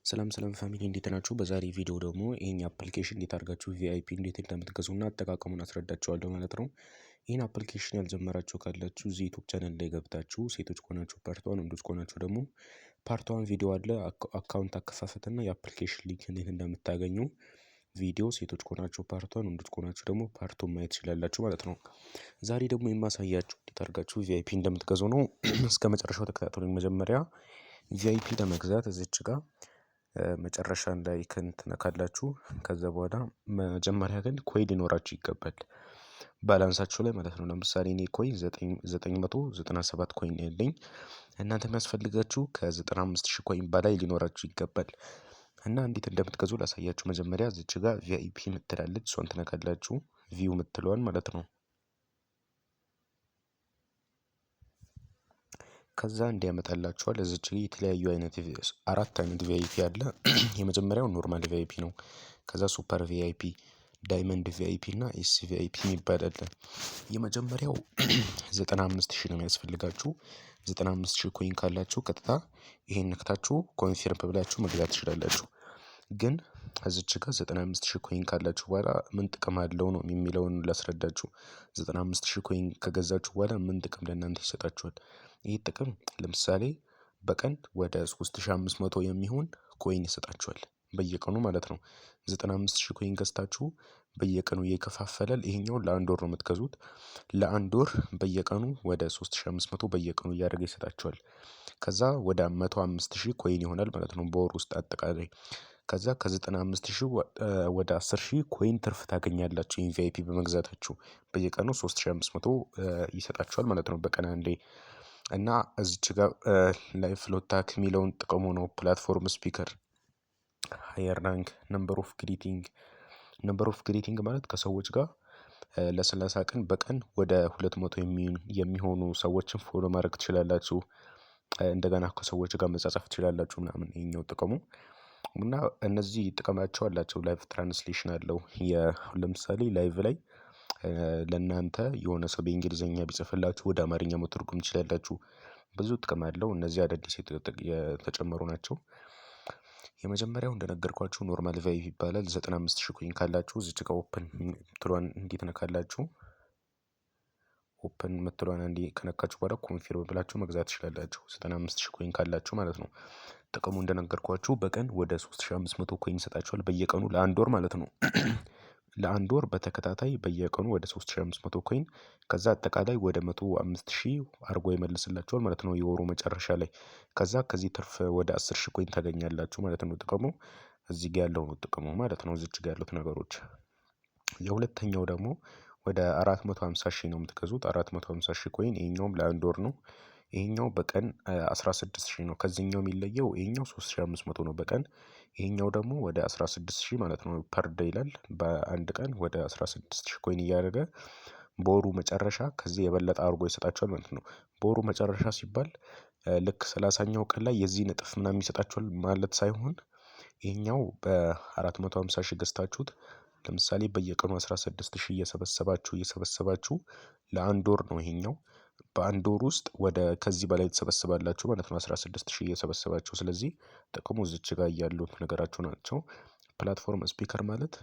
ሰላም ሰላም family እንዴት ናችሁ? በዛሬ ቪዲዮ ደግሞ ይሄን application እንዴት አድርጋችሁ VIP እንዴት እንደምትገዙና አጠቃቀሙን አስረዳችኋለሁ ማለት ነው። ይህን application ያልጀመራችሁ ካላችሁ እዚህ YouTube channel ላይ ገብታችሁ ሴቶች ከሆናችሁ part one፣ ወንዶች ከሆናችሁ ደግሞ part one ቪዲዮ አለ። Account አከፋፈትና የ application link እንዴት እንደምታገኙ ቪዲዮ ሴቶች ከሆናችሁ part one፣ ወንዶች ከሆናችሁ ደግሞ part two ማየት ትችላላችሁ ማለት ነው። ዛሬ ደግሞ የማሳያችሁ እንዴት አድርጋችሁ VIP እንደምትገዙ ነው። እስከ መጨረሻው ተከታተሉኝ። መጀመሪያ VIP ለመግዛት እዚች ጋር መጨረሻ ላይ ትነካላችሁ። ከዛ በኋላ መጀመሪያ ግን coin ሊኖራችሁ ይገባል balance ኣችሁ ላይ ማለት ነው። ለምሳሌ እኔ coin 997 coin ያለኝ፣ እናንተ የሚያስፈልጋችሁ ከ95,000 coin በላይ ሊኖራችሁ ይገባል። እና እንዴት እንደምትገዙ ላሳያችሁ። መጀመሪያ እዚች ጋር VIP ምትላለች፣ እሷን ትነካላችሁ፣ view ምትለዋን ማለት ነው። ከዛ እንዲያመጣላችኋል። እዚች ጋር የተለያዩ አይነት አራት አይነት VIP አለ። የመጀመሪያው normal VIP ነው። ከዛ super VIP፣ diamond VIP እና S VIP የሚባል አለ። የመጀመሪያው 95,000 ነው የሚያስፈልጋችሁ። 95,000 coin ካላችሁ ቀጥታ ይሄን ነክታችሁ confirm ብላችሁ መግዛት ትችላላችሁ። ግን እዚች ጋር 95,000 coin ካላችሁ በኋላ ምን ጥቅም አለው ነው የሚለውን ላስረዳችሁ። 95,000 coin ከገዛችሁ በኋላ ምን ጥቅም ለእናንተ ይሰጣችኋል? ይህ ጥቅም ለምሳሌ በቀን ወደ 3500 የሚሆን coin ይሰጣችኋል በየቀኑ ማለት ነው። 95,000 coin ገዝታችሁ በየቀኑ እየከፋፈለ፣ ይሄኛው ለአንድ ወር ነው የምትገዙት። ለአንድ ወር በየቀኑ ወደ 3500 በየቀኑ እያደረገ ይሰጣችኋል። ከዛ ወደ 105,000 coin ይሆናል ማለት ነው በወር ውስጥ አጠቃላይ። ከዛ ከ95,000 ወደ 10,000 coin ትርፍ ታገኛላችሁ ይሄን VIP በመግዛታችሁ፣ በየቀኑ 3500 ይሰጣችኋል ማለት ነው በቀን አንዴ። እና እዚች ጋር live ፍሎታክ የሚለውን ጥቅሙ ነው። Platform speaker፣ higher rank፣ number of greeting። Number of greeting ማለት ከሰዎች ጋር ለ30 ቀን በቀን ወደ 200 የሚሆኑ ሰዎችን follow ማድረግ ትችላላችሁ። እንደገና ከሰዎች ጋር መጻጻፍ ትችላላችሁ ምናምን ይሄኛው ጥቅሙ። እና እነዚህ ጥቅማቸው አላቸው። Live translation አለው። ለምሳሌ live ላይ ለእናንተ የሆነ ሰው በእንግሊዘኛ ቢጽፍላችሁ ወደ አማርኛ መተርጎም ትችላላችሁ። ብዙ ጥቅም አለው። እነዚህ አዳዲስ የተጨመሩ ናቸው። የመጀመሪያው እንደነገርኳችሁ normal VIP ይባላል። 95,000 coin ካላችሁ እዚች ጋር open ምትሏን እንዴት ነካላችሁ? Open ምትሏን አንዴ ከነካችሁ በኋላ confirm ብላችሁ መግዛት ትችላላችሁ። 95,000 coin ካላችሁ ማለት ነው። ጥቅሙ እንደነገርኳችሁ በቀን ወደ 3500 coin ይሰጣችኋል በየቀኑ ለአንድ ወር ማለት ነው። ለአንድ ወር በተከታታይ በየቀኑ ወደ 3500 coin፣ ከዛ አጠቃላይ ወደ 105,000 አርጎ ይመልስላችኋል ማለት ነው የወሩ መጨረሻ ላይ። ከዛ ከዚህ ትርፍ ወደ 10,000 coin ታገኛላችሁ ማለት ነው። ጥቅሙ እዚህ ጋር ያለው ነው ጥቅሙ ማለት ነው። እዚች ጋር ያሉት ነገሮች። የሁለተኛው ደግሞ ወደ 450,000 ነው የምትገዙት፣ 450,000 coin። ይሄኛውም ለአንድ ወር ነው። ይሄኛው በቀን 16,000 ነው። ከዚህኛው የሚለየው ይሄኛው 3500 ነው በቀን፣ ይሄኛው ደግሞ ወደ 16,000 ማለት ነው per day ይላል። በአንድ ቀን ወደ 16,000 coin እያደረገ በወሩ መጨረሻ ከዚህ የበለጠ አድርጎ ይሰጣችኋል ማለት ነው። በወሩ መጨረሻ ሲባል ልክ 30ኛው ቀን ላይ የዚህን እጥፍ ምናምን ይሰጣችኋል ማለት ሳይሆን፣ ይሄኛው በ450,000 ገዝታችሁት ለምሳሌ በየቀኑ 16,000 እየሰበሰባችሁ እየሰበሰባችሁ ለአንድ ወር ነው ይሄኛው። በአንድ ወር ውስጥ ወደ ከዚህ በላይ ትሰበስባላችሁ ማለት ነው 16,000 እየሰበሰባችሁ። ስለዚህ ጥቅሙ እዚች ጋር ያሉት ነገራችሁ ናቸው። Platform speaker ማለት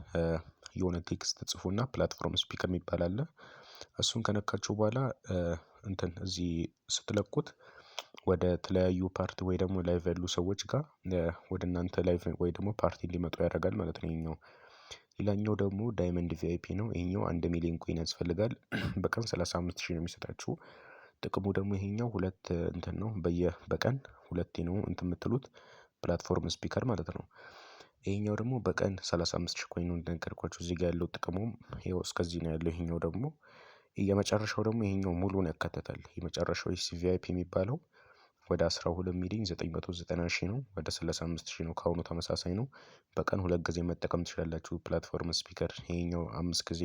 የሆነ text ጽፉና platform speaker የሚባል አለ። እሱን ከነካችሁ በኋላ እንትን እዚህ ስትለቁት ወደ ተለያዩ ፓርቲ ወይ ደግሞ live ያሉ ሰዎች ጋር ወደ እናንተ live ወይ ደግሞ ፓርቲ እንዲመጡ ያደርጋል ማለት ነው ይሄኛው። ሌላኛው ደግሞ diamond VIP ነው። ይሄኛው 1 ሚሊዮን coin ያስፈልጋል። በቀን 35,000 ነው የሚሰጣችሁ። ጥቅሙ ደግሞ ይሄኛው ሁለት እንትን ነው፣ በቀን ሁለቴ ነው እንትን የምትሉት platform speaker ማለት ነው። ይሄኛው ደግሞ በቀን 35,000 coin ነው እንደነገርኳችሁ። እዚህ ጋር ያለው ጥቅሙም ይኸው እስከዚህ ነው ያለው። ይሄኛው ደግሞ የመጨረሻው ደግሞ ይሄኛው ሙሉን ያካትታል። የመጨረሻው VIP የሚባለው ወደ 12 ሚሊዮን 990 ሺህ ነው። ወደ 35 ሺህ ነው። ከአሁኑ ተመሳሳይ ነው። በቀን ሁለት ጊዜ መጠቀም ትችላላችሁ platform speaker። ይሄኛው አምስት ጊዜ።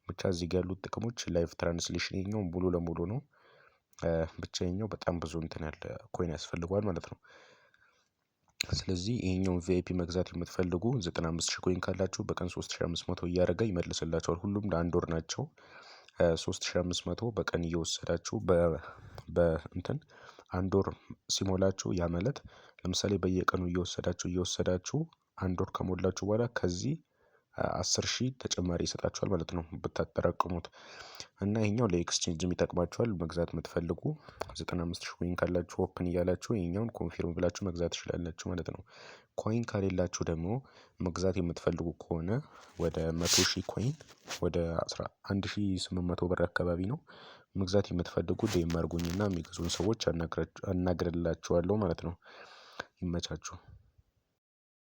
ብቻ እዚህ ጋር ያሉት ጥቅሞች live translation ይሄኛው ሙሉ ለሙሉ ነው። ብቻ ይሄኛው በጣም ብዙ እንትን ያለ coin ያስፈልገዋል ማለት ነው። ስለዚህ ይሄኛውን VIP መግዛት የምትፈልጉ 95,000 coin ካላችሁ በቀን 3500 እያደረገ ይመልስላችኋል። ሁሉም ለአንድ ወር ናቸው። 3500 በቀን እየወሰዳችሁ በእንትን አንድ ወር ሲሞላችሁ ያ ማለት ለምሳሌ በየቀኑ እየወሰዳችሁ እየወሰዳችሁ አንድ ወር ከሞላችሁ በኋላ ከዚህ 10,000 ተጨማሪ ይሰጣችኋል ማለት ነው ብታጠራቅሙት። እና ይሄኛው ለ exchange ም ይጠቅማችኋል። መግዛት የምትፈልጉ 95,000 coin ካላችሁ open እያላችሁ ይሄኛውን confirm ብላችሁ መግዛት ትችላላችሁ ማለት ነው። Coin ከሌላችሁ ደግሞ መግዛት የምትፈልጉ ከሆነ ወደ 100,000 coin ወደ 11,800 ብር አካባቢ ነው። መግዛት የምትፈልጉ DM አድርጉኝና የሚገዙን ሰዎች አናግርላችኋለሁ ማለት ነው። ይመቻችሁ።